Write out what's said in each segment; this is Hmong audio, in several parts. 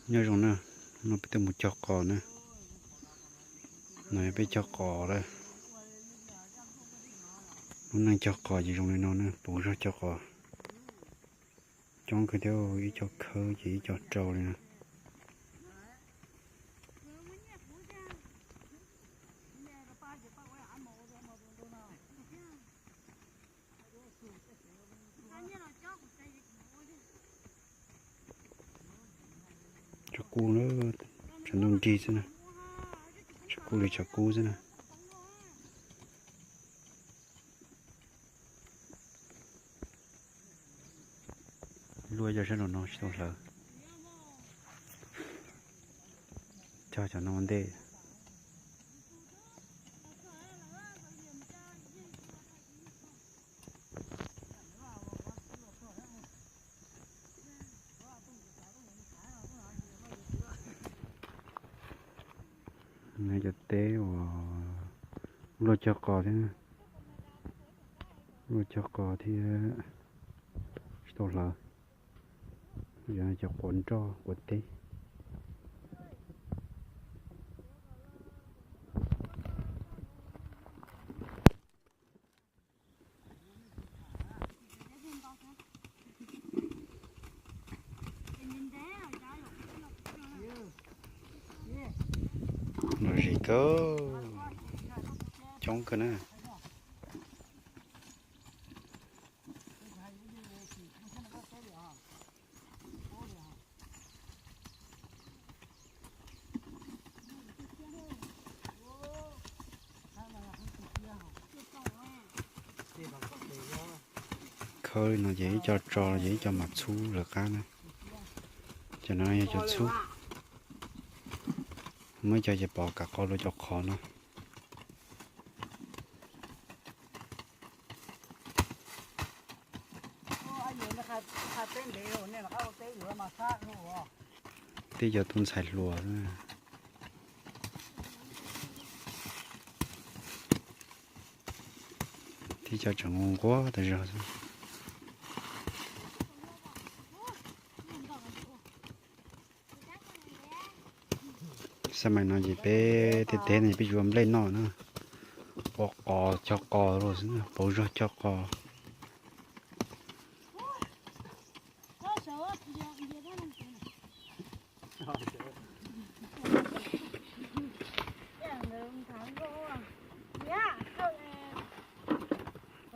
Nyob zoo na, no peb twb mus cog qos na. No yog peb cog qos lawm. Lub neej cog qos ces zoo li no na, puv zog cog qos. Coob kawg thiab, ib co khawb ces ib co rau li na. Tshav kub, tshav ntuj nrig xwb na. Tshav kub li tshav kub xwb na. Luaj cov sab nraum no tsis tau hlawv. Cog cov no ua ntej. Cov teb uas luaj cog qos thiab, luaj cog qos thiab tsis tau hlawv. Yog cov quav nroj quav teb. Los zis kawg, coob kawg na. Khawb li no ces ib co tso los ces ib co mam txhub lawv qab na. Cov no yog cov txhub, muab ib co ces pov kav qau rau cov qhov no. Tib co tub ntxhais hluas. Tib co tseem nquag tas zog xwb. Xab mais no ces peb tej teb no peb tsis ua nplej noj na, ua qos cog qos los xwb, pauv zog cog qos.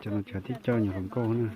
Cov no cov tib co nyuam hluas nkauj na.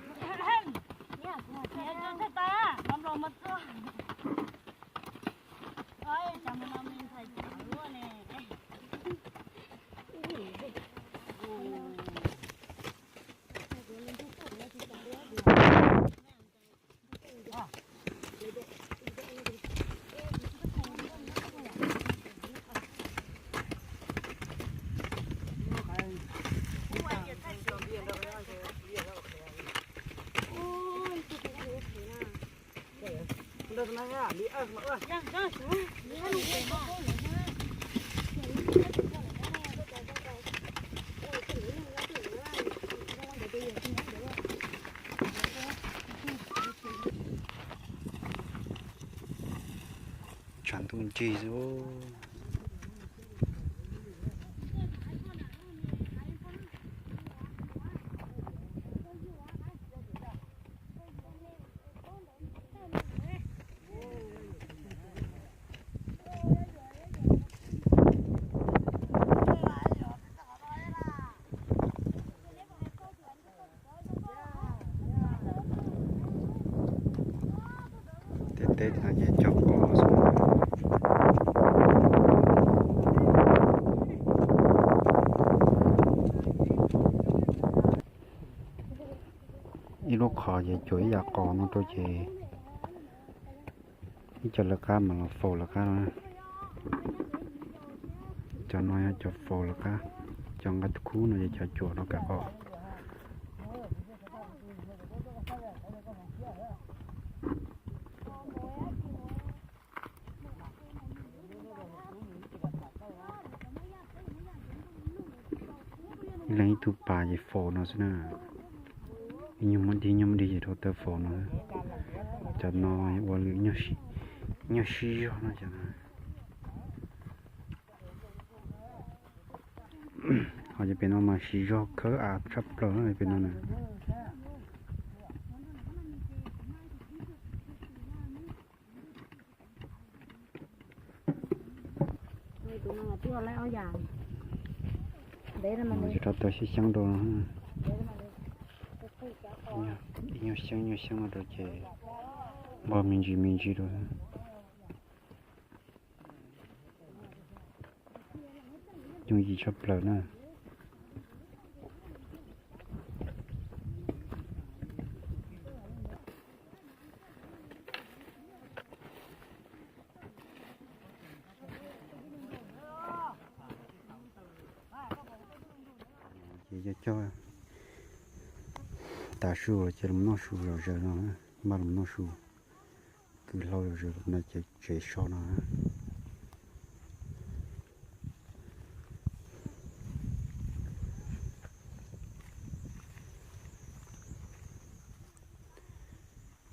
Tshav ntuj nrig xwb. Tej teb no ces cog qos xwb. Ib lub qhov ces cuam ib yam qos no rau ces ib co lawv qab mas los faus lawv qab no. Cov no yog cov faus lawv qab, cov nqa khub no yog cov cuam rau kav qos. Ib leeg ib tug pas ces faus no xwb na. Ib nyuag muab dig, nyuag muab dig ces rau taw faus no. Cov no ua lwm nyuag sim, Nyuag siv zog no ces, ho ces pem no mas siv zog khawb av tshaj plaws pem no na. Rau tau xyab xyeeb rau, ib nyuag xyeeb nyuag xyeeb no rau ces npog me ntsis me ntsis rau. Yooj yim tshaj plaws na. Ces yog cog tas su ces los noj su zom zaws no, npaj los noj su, kwv hlau zom zaws no ces tsev so no.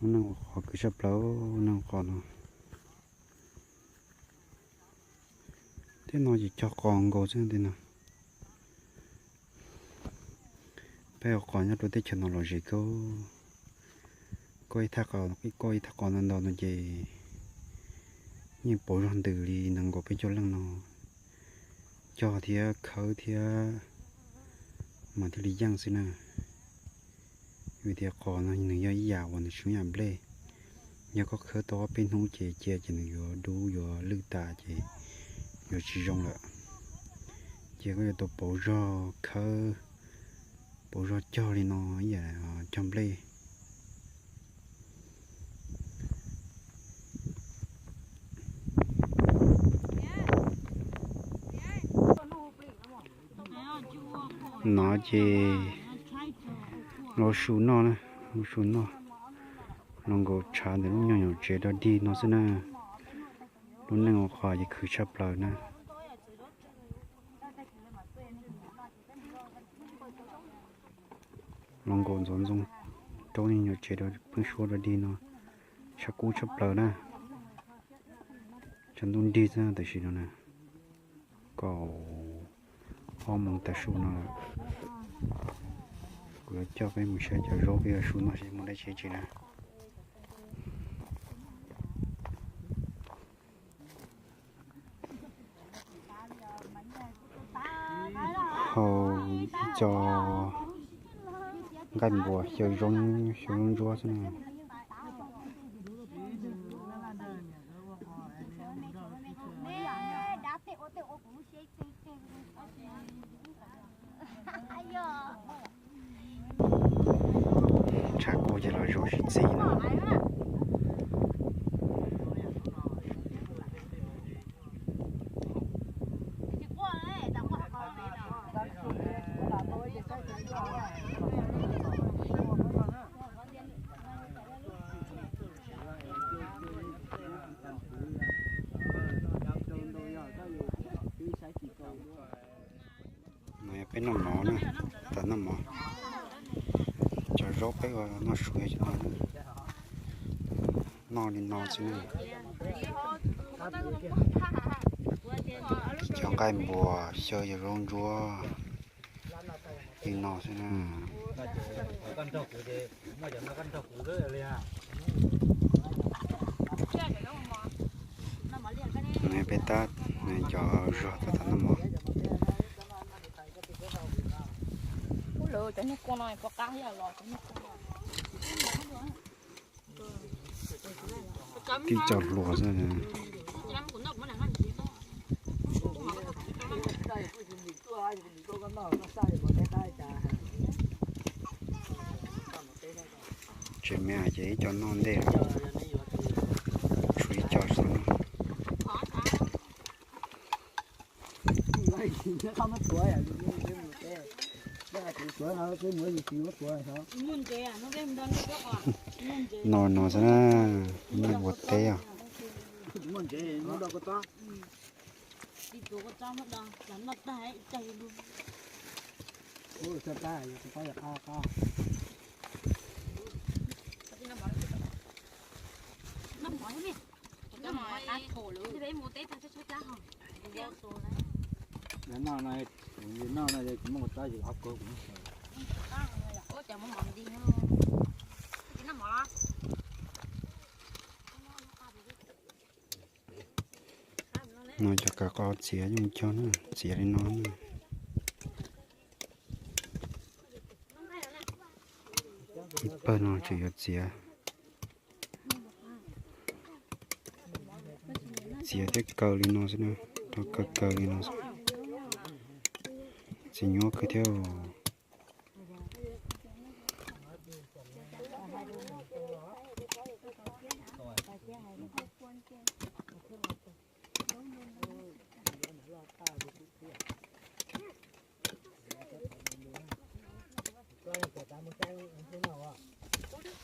Lub neej ua qos kwv tshaj plaws, lub neej ua qos no. Tej no ces cog qos nkaus xwb tej no. Peb ua qos nyob rau teb chaws no los zem kawg. Koj ib thaj qos, koj ib thaj qos ntau ntau no ces yeej pauv zog ntws li nees nkaum peb caug leej no. Cog thiab khawb thiab mas thiaj li yeej xwb na. Vim tias qos no nws yog ib yam uas nws tsis muaj yam nplej. Yog koj khawb tau ob peb hnub ces cia ces nws yuav dub yuav lwj tas ces yuav tsis zoo lawm. Ces koj yuav tau pauv zog khawb, pauv zog cog li no ib yam cog nplej. No ces los su noj na, los su noj, los nkaum tshav ntawm lub nyuag nyuam tsev dog dig no xwb na. Lub neej ua qos ces khwv tshaj plaws na. Los nkaum ntxoov ntxoo rau nyuag nyuam tsev pheeb suab dog dig no, tshav kub tshaj plaws na. Tshav ntuj nrig xwb tam sim no na, kaum ob moos tav su no lawm. Kuv yuav coj peb mus saib cov zaub peb yuav su noj seb muaj dab tsi tsis na. Hau ib co nqaij npuas xyaw, xyaw zaub ntsuab xwb na. Tshav kub ces los zaum sib txig no. No yog peb noj mov na, tas noj mov. Cov zaub peb ua noj su yog cov no, noj li no xwb na. Cov nqaij npuas xyaw yog zaub ntsuab li no xwb na. Peb tab cov zog tab tom noj mov. Tib co hluas xwb. Tsev me ces ib co noj ntej, tshuav ib co xwb. No no xwb na, neeg ua teb os. Noj no, kuv muaj tab yus ob kog kuv. No cov kav qos txiav yeej mus cog na, txiav li no na. Ib pawg no tseem yuav txiav. Txiav thiab kaw li no xwb na, rau kaw kaw li no xwb. Txiv nyuaj kawg thiab.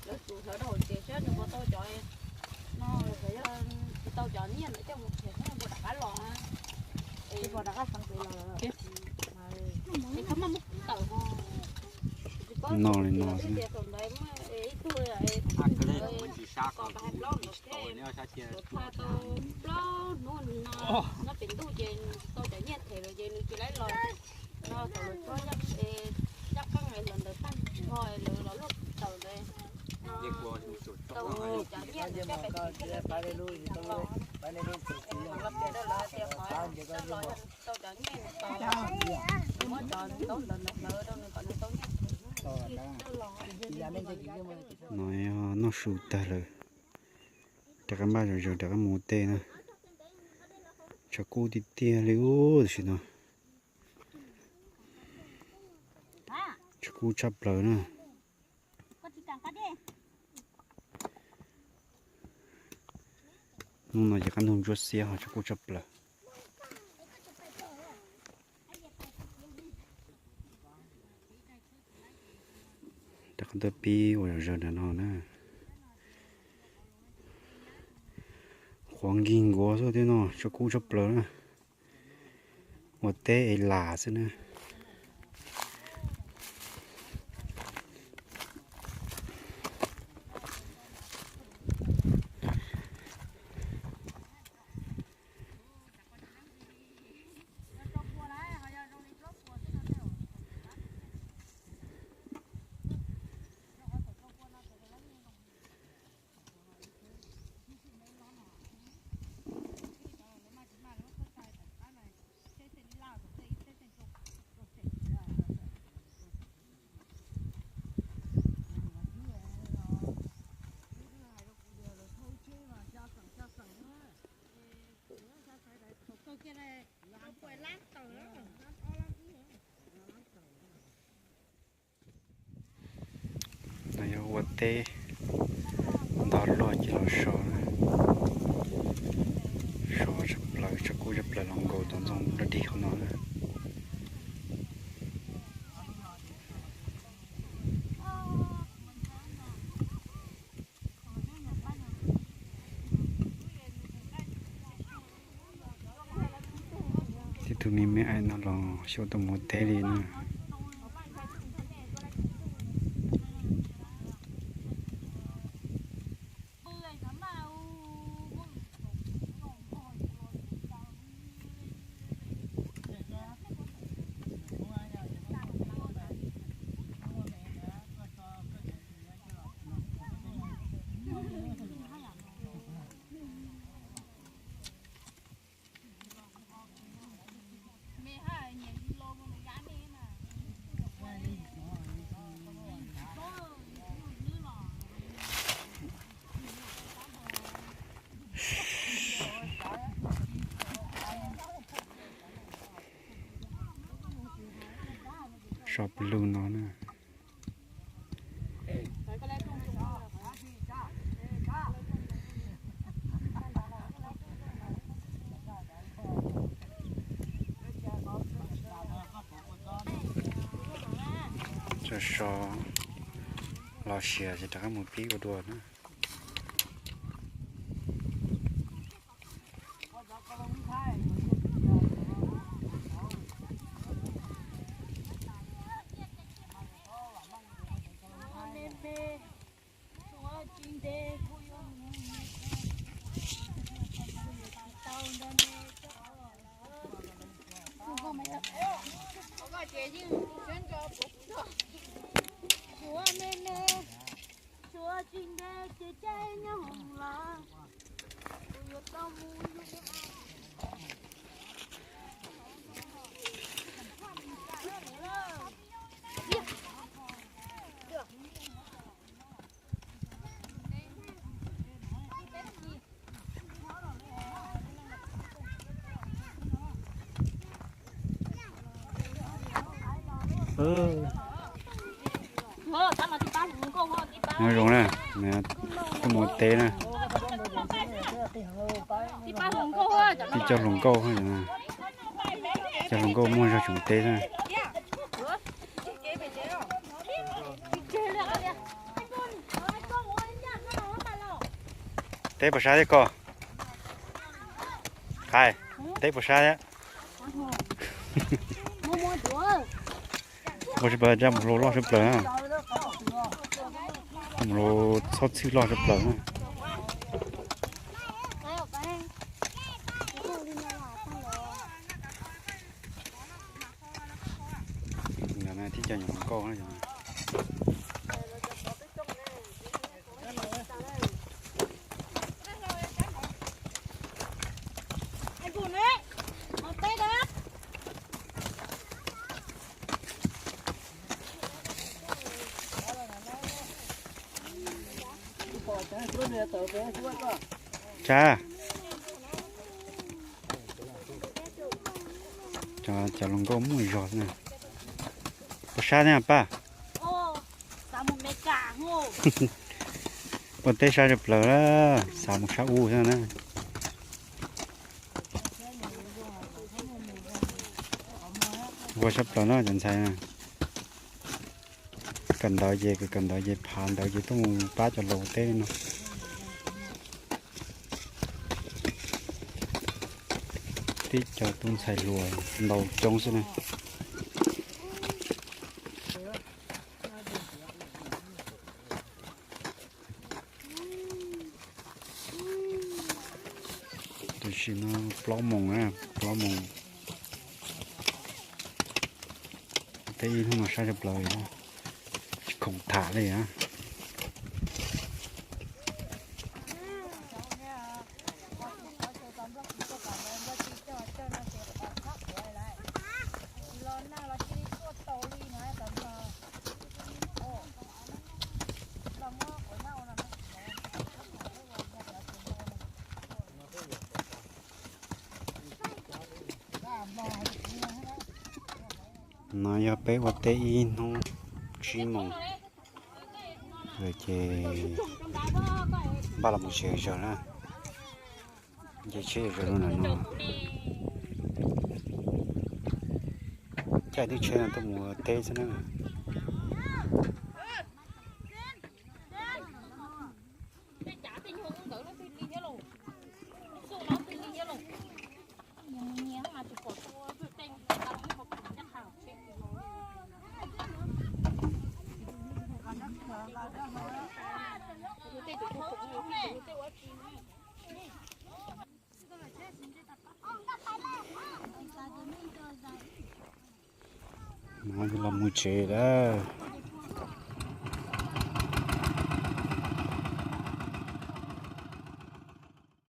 Lawv tus hlawv rau hauv tsev saib nws puas tau cov no, tsis tau cov nyiaj lawv coj mus khiav puas rov qab los. Es puas rov qab xeev pem los. Es koj muab muab tawm ho. Tsis paub no li no xwb tias thaum ntawd muaj ib tug kom hais plaub ntawd thiab, tau plaub hnub no nyob pem ntuj ces tau cov nyiaj them lawm ces nws tsis laib los. No thaum lawv txog yaj qeej lawv ntawd tag nrho lawv los luaj tawm ntawd, tau cov nyiaj ntawd coj pem tim thiaj lawv los. Los piav rau lawv tias qhov coj los yog tau cov nyiaj ntawd, muab cov ntaub ntawv ntawd hlawv rau nws kom nws tau nyiaj. No yog noj su tag lawm, rov qab npaj zom zaws rov qab mus ua teb na. Tshav kub tiag tiag li ub tam sim no. Tshav kub tshaj plaws na. Hnub no ces qab ntug ntsuab xiab ho tshav kub tshaj plaws. Rov qab tuaj pib ua zom zaws ntawm no na. Qhuav nkig nkuav xwb thiab no, tshav kub tshaj plaws na. Ua teb es las xwb na. No yog ua teb ntog luaj ces los so, so tshaj plaws, tshav kub tshaj plaws los nkaus tau ntxoov dog dig qhov no na. Tib tug me me ais no los xyuas tau mus ua teb li na. So pw lug no na. So so los sia ces rov qab mus pib ua dua na. Nyob zoo na, tuaj mus teb na. Tib co hluas nkauj, cov hluas nkauj muaj zog tseem teb na. Teb puas sab thiab koj? Qhais, teb puas sab thiab? Ua tshaj plaws, zaj mus hlau loj tshaj plaws na. Mus hlau txhob txhwj loj tshaj plaws na. Tib co nyuam hluas nkauj. Tsa, cov hluas nkauj muaj zog na. Puas sab thiab Paj? Ua teb sab tshaj plaws, xav mus sab ub xwb na. Ua tshaj plaws no cov ntxhais na. Kawm ntawv ces, kawm ntawv ces phav ntawv ces tuaj mus pab cov laus ua teb no. Tib co tub ntxhais hluas ntau coob xwb na. Tam sim no plaub moos na, plaub moos. Teb ib hnub no sab tshaj plaws, tsis khoom tham li na. No yog peb ua teb ib hnub tsib moos lawm ces npaj los mus tsev zog na. Nce tsheb zog rau ntawm no. Caij tib tsheb no tuaj mus ua teb xwb na. Los mus tsev lawm.